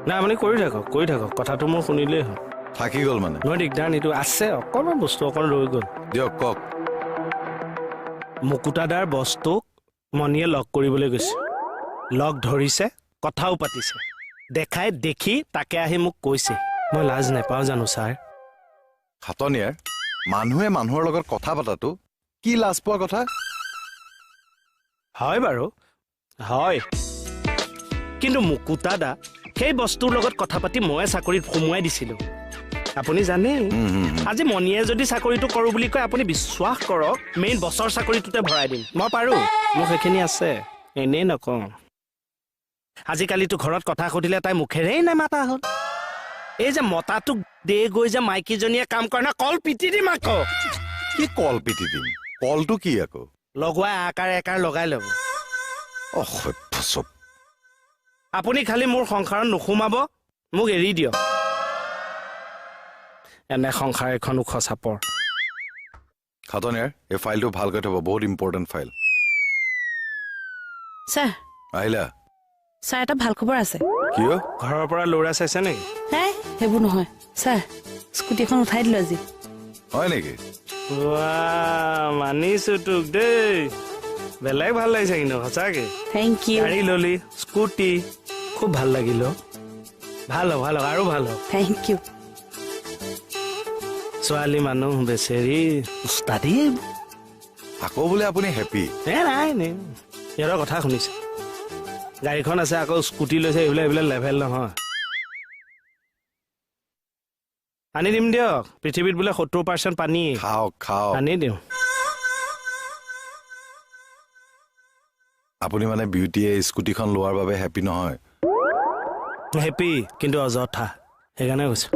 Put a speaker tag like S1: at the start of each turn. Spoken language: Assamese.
S1: নাই, আপুনি কৰি থাকক, কৰি থাকক, কথাটো মোৰ শুনিলেই হ'ল।
S2: থাকি গ'ল মানে?
S1: নহয়, দিগদাৰ নিদিওঁ, আছে অকণমান বস্তু অকণ ৰৈ গ'ল।
S2: দিয়ক, কওক।
S1: মুকুতাদাৰ বস্তুক মণিয়ে লগ কৰিবলৈ গৈছে, লগ ধৰিছে, কথাও পাতিছে, দেখাই দেখি তাকে আহি মোক কৈছে। মই লাজ নাপাওঁ জানো ছাৰ?
S2: খাটনিয়াৰ, মানুহে মানুহৰ লগত কথা পতাটো কি লাজ পোৱা কথা?
S1: হয় বাৰু, হয়, কিন্তু মুকুতাদা সেই বস্তুৰ লগত কথা পাতি মই চাকৰিত সোমোৱাই দিছিলোঁ, আপুনি জানে। আজি মণিয়ে যদি চাকৰিটো কৰোঁ বুলি কয়, আপুনি বিশ্বাস কৰক, মেইন বছৰ চাকৰিটোতে ভৰাই দিম। মই পাৰোঁ, মোৰ সেইখিনি আছে, এনেই নকওঁ। আজিকালিতো ঘৰত কথা সুধিলে তাই মুখেৰেই নেমাতা হ'ল। এই যে মতাটোক দে গৈ যে মাইকীজনীয়ে কাম কৰে না, কল পিটি দিম আকৌ।
S2: কি কল পিটি দিম? কলটো কি আকৌ?
S1: লগোৱাই আকাৰ একাৰ লগাই ল'ব।
S2: অসভ্য চব।
S1: আপুনি খালি মোৰ সংসাৰত নোসোমাব, মোক এৰি দিয়ক। এনে সংসাৰ এখন ওখ চাপৰ।
S2: খাটনিয়াৰ, এই ফাইলটো ভালকৈ থ'ব, বহুত ইম্পৰ্টেণ্ট ফাইল।
S3: ছাৰ।
S2: আহিলা?
S3: ছাৰ, এটা ভাল খবৰ আছে।
S2: কিয়?
S1: ঘৰৰ পৰা ল'ৰা চাইছে নেকি?
S3: হে, সেইবোৰ নহয় ছাৰ, স্কুটি এখন উঠাই দিলো আজি।
S2: হয় নেকি?
S1: মানিছো তোক দেই, বেলেগ ভাল লাগিছে কিন্তু সঁচাকে।
S3: Thank U.
S1: গাড়ী ললি, স্কুটি, খুব ভাল লাগিল। ভাল হওক, ভাল হওক, আৰু ভাল হওক।
S3: Thank U.
S1: ছোৱালী মানুহ বেচেৰি, উস্তাদি।
S2: আকৌ বোলে আপুনি হেপী?
S1: এ নাই নে, সিহঁতৰ কথা শুনিছে, গাড়ীখন আছে আকৌ স্কুটি লৈছে, এইবিলাক এইবিলাক লেভেল নহয়। আনি দিম দিয়ক, পৃথিৱীত বোলে 70% পানী।
S2: খাওক খাওক,
S1: আনি দিওঁ।
S2: আপুনি মানে বিউটিয়ে স্কুটিখন লোৱাৰ বাবে হেপী নহয়?
S1: হেপী, কিন্তু অযথা, সেইকাৰণে কৈছো।